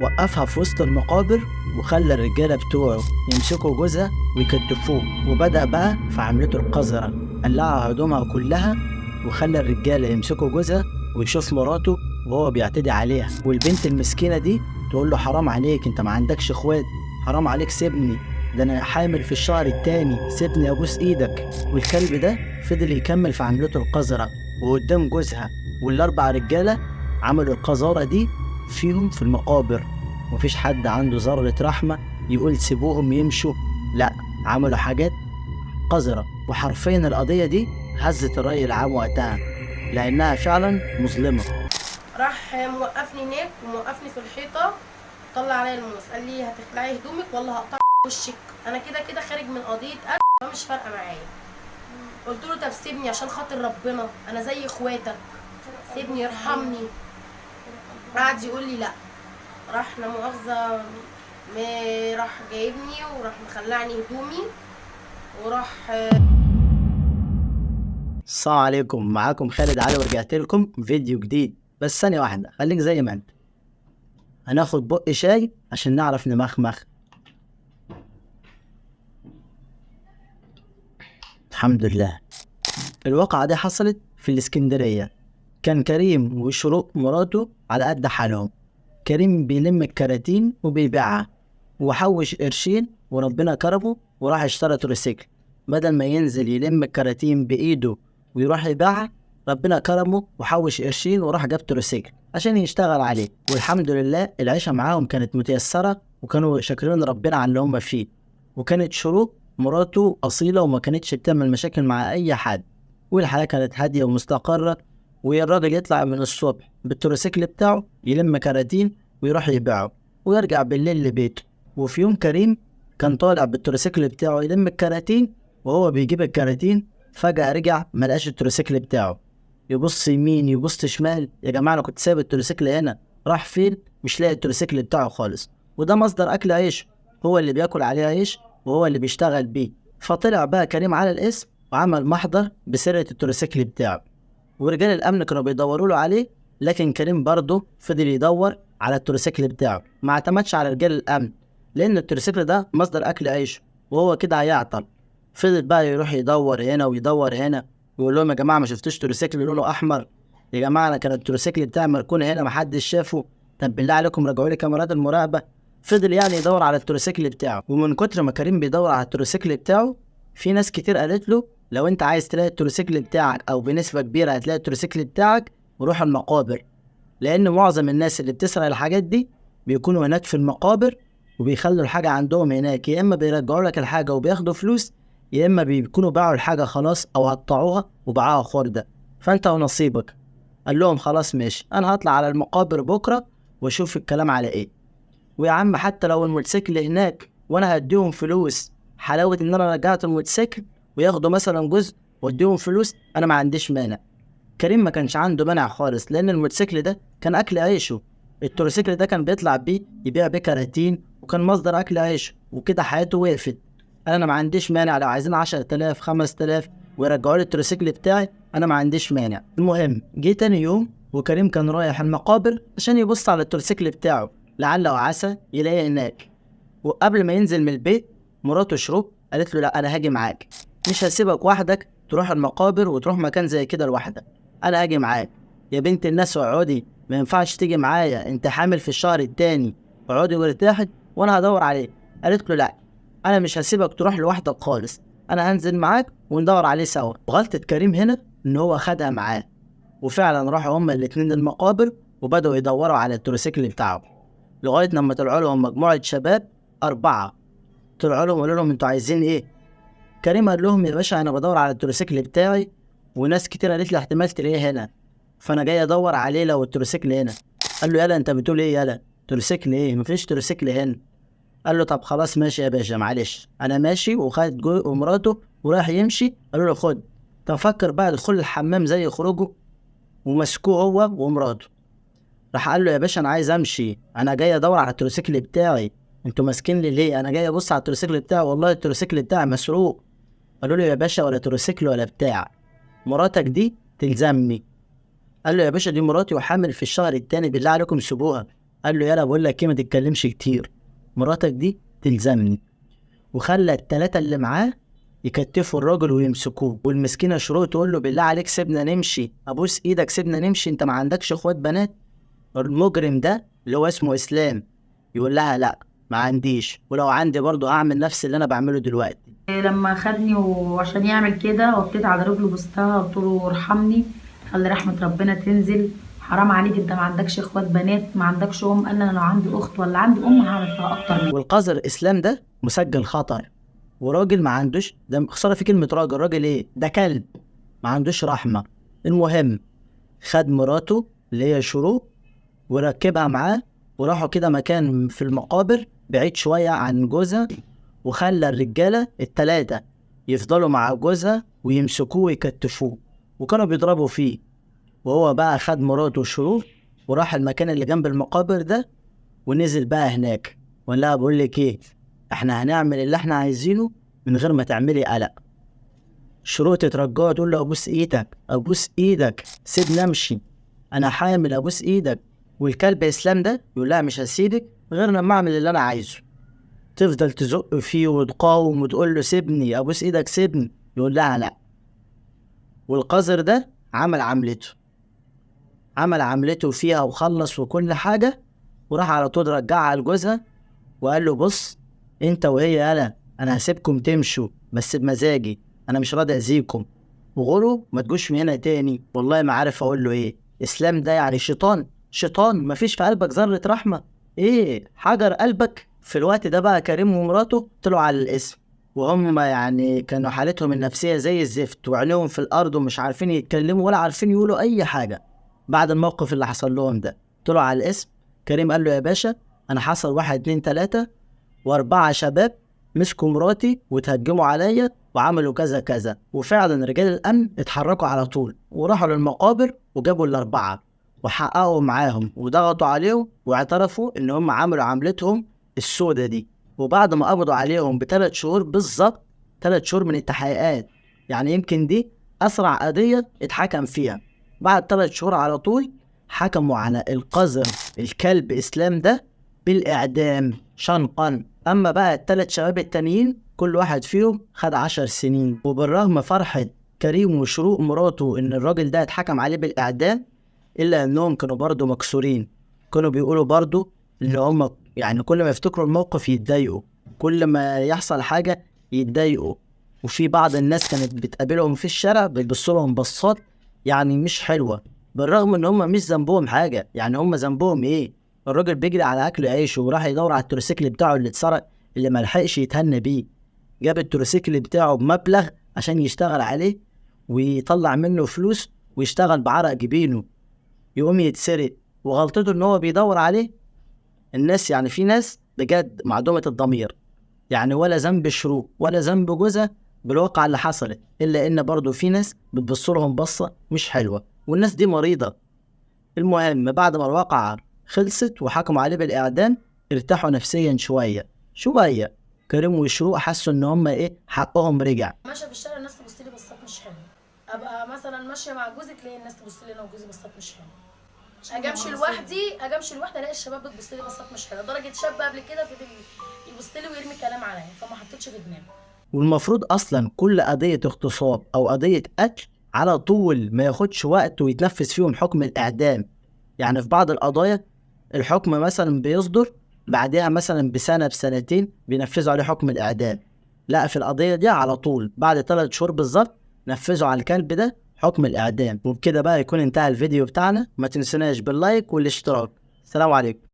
وقفها في وسط المقابر وخلى الرجالة بتوعه يمسكوا جوزها ويكتفوه، وبدأ بقى في عملته القذرة، قلعها هدومها كلها وخلى الرجالة يمسكوا جوزها ويشوف مراته وهو بيعتدي عليها. والبنت المسكينة دي تقول له حرام عليك، انت ما عندكش اخوات، حرام عليك سيبني، ده انا حامل في الشهر التاني، سيبني ابوس ايدك. والكلب ده فضل يكمل في عملته القذرة وقدام جوزها، والاربع رجالة عملوا القذارة دي فيهم في المقابر. مفيش حد عنده ذرة رحمة يقول سيبوهم يمشوا، لا، عملوا حاجات قذرة. وحرفيا القضية دي هزت الرأي العام وقتها لأنها فعلا مظلمة. راح موقفني هناك وموقفني في الحيطة، طلع عليا الموس قال لي هتخلعي هدومك ولا هقطع وشك، انا كده كده خارج من قضية قتل مش فارقة معايا. قلت له طب سيبني عشان خاطر ربنا، انا زي اخواتك، سيبني ارحمني. قعد يقول لي لا. راح لا مؤاخذة راح جايبني وراح مخلعني هدومي وراح. السلام عليكم، معاكم خالد علي ورجعت لكم فيديو جديد. بس ثانية واحدة، خليك زي ما انت، هناخد بق شاي عشان نعرف نمخمخ. الحمد لله. الواقعة دي حصلت في الاسكندرية. كان كريم وشروق مراته على قد حالهم. كريم بيلم الكراتين وبيبيعها وحوش قرشين وربنا كرمه وراح اشترى تروسيكل. بدل ما ينزل يلم الكراتين بإيده ويروح يبيعها، ربنا كرمه وحوش قرشين وراح جاب تروسيكل عشان يشتغل عليه. والحمد لله العيشة معاهم كانت متيسرة وكانوا شاكرين ربنا على اللي هم فيه. وكانت شروق مراته أصيلة وما كانتش بتعمل مشاكل مع أي حد، والحياة كانت هادية ومستقرة. والراجل يطلع من الصبح بالتروسيكل بتاعه يلم كراتين ويروح يبيعه ويرجع بالليل لبيته. وفي يوم كريم كان طالع بالتروسيكل بتاعه يلم الكراتين، وهو بيجيب الكراتين فجأة رجع ما لقاش التروسيكل بتاعه. يبص يمين يبص شمال، يا جماعة أنا كنت سايب التروسيكل هنا، راح فين؟ مش لاقي التروسيكل بتاعه خالص. وده مصدر أكل عيش، هو اللي بياكل عليه عيش وهو اللي بيشتغل بيه. فطلع بقى كريم على الاسم وعمل محضر بسرقة التروسيكل بتاعه، ورجال الأمن كانوا بيدوروا له عليه، لكن كريم برضه فضل يدور على التروسيكل بتاعه، ما اعتمدش على رجال الأمن لأن التروسيكل ده مصدر أكل عيشه وهو كده هيعطل. فضل بقى يروح يدور هنا ويدور هنا ويقول لهم يا جماعة ما شفتوش تروسيكل لونه أحمر؟ يا جماعة أنا كان التروسيكل بتاعي مركون هنا ما حدش شافه، طب بالله عليكم رجعوا لي كاميرات المراقبة. فضل يعني يدور على التروسيكل بتاعه. ومن كتر ما كريم بيدور على التروسيكل بتاعه، في ناس كتير قالت له لو انت عايز تلاقي التروسيكل بتاعك او بنسبة كبيرة هتلاقي التروسيكل بتاعك وروح المقابر، لان معظم الناس اللي بتسرق الحاجات دي بيكونوا هناك في المقابر وبيخلوا الحاجة عندهم هناك، يا اما بيرجعوا لك الحاجة وبياخدوا فلوس، يا اما بيكونوا باعوا الحاجة خلاص او قطعوها وباعوها خردة، فانت ونصيبك. قال لهم خلاص ماشي، انا هطلع على المقابر بكرة واشوف الكلام على ايه. ويا عم حتى لو الموتوسيكل هناك وانا هديهم فلوس، حلاوة ان انا رجعت الموتوسيكل وياخدوا مثلا جزء واديهم فلوس، انا ما عنديش مانع. كريم ما كانش عنده مانع خالص لان الموتوسيكل ده كان اكل عيشه، التروسيكل ده كان بيطلع بيه يبيع بيه كراتين وكان مصدر اكل عيشه، وكده حياته وقفت. انا ما عنديش مانع لو عايزين 10,000 5,000 ويرجعوا لي التروسيكل بتاعي، انا ما عنديش مانع. المهم جه تاني يوم وكريم كان رايح المقابر عشان يبص على التروسيكل بتاعه لعل وعسى يلاقيه هناك. وقبل ما ينزل من البيت مراته شروق قالت له لا انا هاجي معاك، مش هسيبك وحدك تروح المقابر وتروح مكان زي كده لوحدك، انا هاجي معاك. يا بنت الناس اقعدي، ما ينفعش تيجي معايا، انت حامل في الشهر التاني، اقعدي وارتاحي وانا هدور عليه. قالت له لا انا مش هسيبك تروح لوحدك خالص، انا هنزل معاك وندور عليه سوا. غلطة كريم هنا ان هو خدها معاه، وفعلا راحوا هما الاتنين المقابر وبدأوا يدوروا على التروسيكل بتاعه، لغاية لما طلعوا لهم مجموعة شباب 4. طلعوا لهم وقالوا لهم انتوا عايزين ايه؟ كريم قال لهم يا باشا انا بدور على التروسيكل بتاعي، وناس كتير قالت لي احتمال تلاقيه هنا، فانا جاي ادور عليه لو التروسيكل هنا. قال له يلا انت بتقول ايه؟ يلا تروسيكل ايه؟ مفيش تروسيكل هنا. قال له طب خلاص ماشي يا باشا معلش انا ماشي. وخد ومراته وراح يمشي. قالوا له خد. طب فكر بقى دخول الحمام زي خروجه، ومسكوه هو ومراته. راح قال له يا باشا انا عايز امشي، انا جاي ادور على التروسيكل بتاعي، انتوا ماسكين لي ليه؟ انا جاي ابص على التروسيكل بتاعي، والله التروسيكل بتاعي مسروق. قالوا له يا باشا ولا تروسيكل ولا بتاع، مراتك دي تلزمني. قال له يا باشا دي مراتي وحامل في الشهر التاني، بالله عليكم سيبوها. قال له يلا بقول لك ايه، ما تتكلمش كتير، مراتك دي تلزمني. وخلى التلاتة اللي معاه يكتفوا الراجل ويمسكوه. والمسكينة شروق تقول له بالله عليك سيبنا نمشي، ابوس ايدك سيبنا نمشي، انت ما عندكش اخوات بنات؟ المجرم ده اللي هو اسمه اسلام يقول لها لا ما عنديش، ولو عندي برضه هعمل نفس اللي انا بعمله دلوقتي. لما خدني وعشان يعمل كده وطيت على رجله بوستها، قلت له ارحمني، خلي رحمة ربنا تنزل، حرام عليك، انت ما عندكش اخوات بنات، ما عندكش ام. قال انا لو عندي اخت ولا عندي ام هعمل فيها اكتر منها. والقذر اسلام ده مسجل خطر، وراجل ما عندوش، ده خسارة في كلمة راجل، راجل ايه ده، كلب، ما عندوش رحمه. المهم خد مراته اللي هي شروق وركبها معاه، وراحوا كده مكان في المقابر بعيد شوية عن جوزها، وخلى الرجالة التلاتة يفضلوا مع جوزها ويمسكوه ويكتفوه، وكانوا بيضربوا فيه. وهو بقى خد مراته شروق وراح المكان اللي جنب المقابر ده، ونزل بقى هناك وقال لها بقول لك ايه، احنا هنعمل اللي احنا عايزينه من غير ما تعملي قلق. شروق تترجاه تقول له ابوس ايدك، ابوس ايدك، سيبني امشي، انا حامل، ابوس ايدك. والكلب اسلام ده يقول لها مش هسيبك غير لما اعمل اللي انا عايزه. تفضل تزق فيه وتقاوم وتقول له سيبني، ابوس ايدك سيبني، يقول لها لا. والقذر ده عمل عملته، عمل عملته فيها وخلص وكل حاجة، وراح على طول رجعها لجوزها وقال له بص انت وهي يالا، انا هسيبكم تمشوا بس بمزاجي، انا مش راضي اذيكم، وغروا ما تجوش من هنا تاني. والله ما عارف اقول له ايه، اسلام ده يعني شيطان، شيطان، مفيش في قلبك ذرة رحمة، ايه حجر قلبك. في الوقت ده بقى كريم ومراته طلعوا على الاسم، وهم يعني كانوا حالتهم النفسية زي الزفت، وعينيهم في الارض ومش عارفين يتكلموا ولا عارفين يقولوا اي حاجة بعد الموقف اللي حصل لهم ده. طلعوا على الاسم، كريم قال له يا باشا انا حصل 1 2 3 و4 شباب مسكوا مراتي وتهجموا عليا وعملوا كذا كذا. وفعلا رجال الامن اتحركوا على طول وراحوا للمقابر وجابوا ال4 وحققوا معاهم وضغطوا عليهم واعترفوا ان هم عملوا عملتهم السودة دي. وبعد ما قبضوا عليهم ب3 شهور بالظبط، 3 شهور من التحقيقات، يعني يمكن دي اسرع قضية اتحكم فيها، بعد 3 شهور على طول حكموا على القذر الكلب اسلام ده بالاعدام شنقا. اما بقى ال3 شباب التانيين كل واحد فيهم خد 10 سنين. وبالرغم فرحة كريم وشروق مراته ان الراجل ده اتحكم عليه بالاعدام، الا انهم كانوا برضو مكسورين، كانوا بيقولوا برضو ان هم يعني كل ما يفتكروا الموقف يتضايقوا، كل ما يحصل حاجة يتضايقوا. وفي بعض الناس كانت بتقابلهم في الشارع بتبص لهم بصات يعني مش حلوة، بالرغم ان هم مش ذنبهم حاجة. يعني هم ذنبهم ايه؟ الراجل بيجري على اكل عيشه وراح يدور على التروسيكل بتاعه اللي اتسرق، اللي ملحقش يتهنى بيه، جاب التروسيكل بتاعه بمبلغ عشان يشتغل عليه ويطلع منه فلوس ويشتغل بعرق جبينه، يقوم يتسرق، وغلطته ان هو بيدور عليه. الناس يعني في ناس بجد معدومة الضمير، يعني ولا ذنب شروق ولا ذنب جوزها بالواقعة اللي حصلت، الا ان برضو في ناس بتبص لهم بصة مش حلوة، والناس دي مريضة. المهم بعد ما الواقعة خلصت وحكموا عليه بالإعدام ارتاحوا نفسيا شوية شوية. كريم وشروق حسوا ان هم ايه، حقهم رجع. ماشية في الشارع الناس تبص لي بصات مش حلوة، ابقى مثلا ماشية مع جوزي تلاقي الناس تبص لي انا وجوزي بصات مش حلوة، اجي امشي لوحدي، اجي امشي لوحدي الاقي الشباب بتبص لي بصات مش حلوة، لدرجة شاب قبل كده فضل يبص لي ويرمي كلام عليا، فما حطيتش في دماغي. والمفروض اصلا كل قضية اغتصاب او قضية قتل على طول ما ياخدش وقت ويتنفذ فيهم حكم الاعدام. يعني في بعض القضايا الحكم مثلا بيصدر بعدها مثلا بسنة بسنتين بينفذوا عليه حكم الاعدام، لا في القضية دي على طول بعد 3 شهور بالظبط نفذوا على الكلب ده حكم الاعدام. وبكده بقى يكون انتهى الفيديو بتاعنا، ما تنسوناش باللايك والاشتراك. السلام عليكم.